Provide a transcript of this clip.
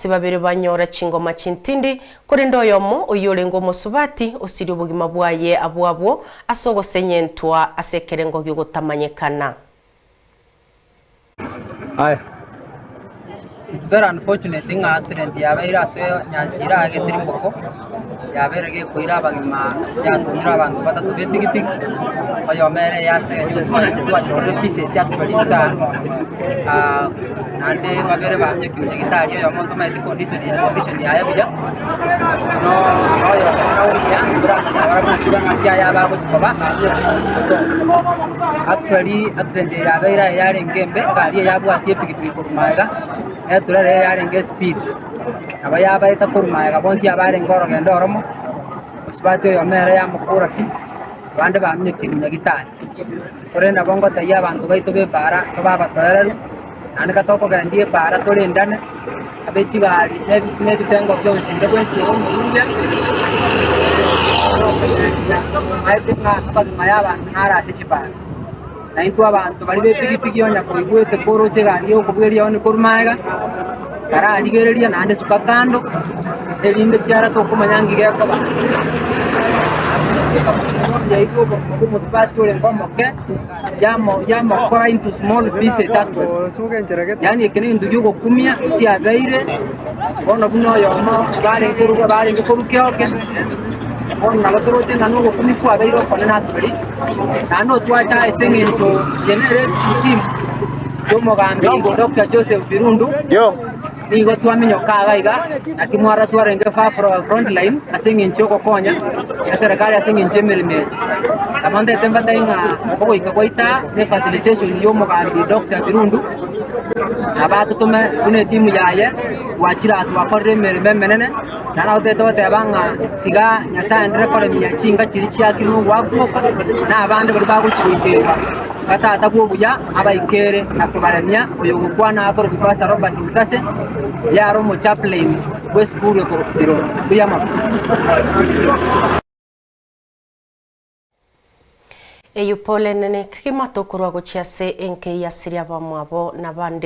Ase babere banyora chingoma chintindi, korende oyomo, oyio orenge omosubati, osirie obogima bwaye abwo abwo ase ogosenyentwa ase ekerengo gi'ogotamanyekana. Aya, it's very unfortunate ng'a accident yabeire ase Nyanchira aa Getirimoko, yabeire gekoira abagima yatumire abanto batato ba epikipiki, oyomo ere yasegenywe twachorire pieces actually insaa naende babere baminyokire nyagetari oyomo ntomaeti condition condition yaye buya, noyomo omuya toramanya barabwo ng'aki aye abagochi koba. Actually accident eye yabeire aye yarenge embe, egari eye yabwatie epikipiki korwa magega, netura ere yarenge espeed, nabo yabaeta korwa magega bonsi abarenge orogendo oromo, mosubati oyomo ere yamokora pi, abande baminyokirwe nyagitari. Korende nabo ngotebia abanto baito ba epaara tobe abatoereru, naende ka tokogendia epaara torendane, abe chigari na ebi na ebitengo bionsi onde bwensi ore omorunge, omanyete ng'a amagima ya abanto naro ase chipara. Na intwe abanto baria ba epigipigi onya koigwete koroche egari egokobweria one korwa magega, bararigereria naende suka kando, erinde ekiagera tokomanya nki gekoba. Yaitwa obogima bwa omosubati orenge omoke, yamo yamokora into small pieces actually. Yaani eke negento giogokumia kiabeire, bono buna oyomo barenge korwa barenge korwa kioke, bono nabo toroche ng'a nogokumia kwabeire okonene actually, naende otwacha ase eng'encho eye nere rescue team ya omogambi Doctor Joseph Birundu. Nigo twaminyoka iga iga, naki mwarora twarenge far front line ase eng'encho y'ogokonya eserekari ase eng'encho y'emeremo eye. Nabo ntete mbatebie ng'a ogoika gwaito aa ne facilitation y'omogambi Doctor Birundu, nabo atotome buna etimu yaye, twachire aa twakorire emeremo emenene, naende nabo totagete goteba ng'a tiga Nyasaye aenderere koremia chinka chiria chiakire na ogoakwoka, na abande baria bagochia goikerwa. Iga Tata bw'obuya abaikere na kobaremia, oyogokwana akorokwa Pastor Robert Musase, oyio are omochaplain bw'esukuru ekorokwa Birongo. Mbuya mono. Eyio pole nene kegima tokorwa gochia ase enka eyio asirie abamwabo na abande.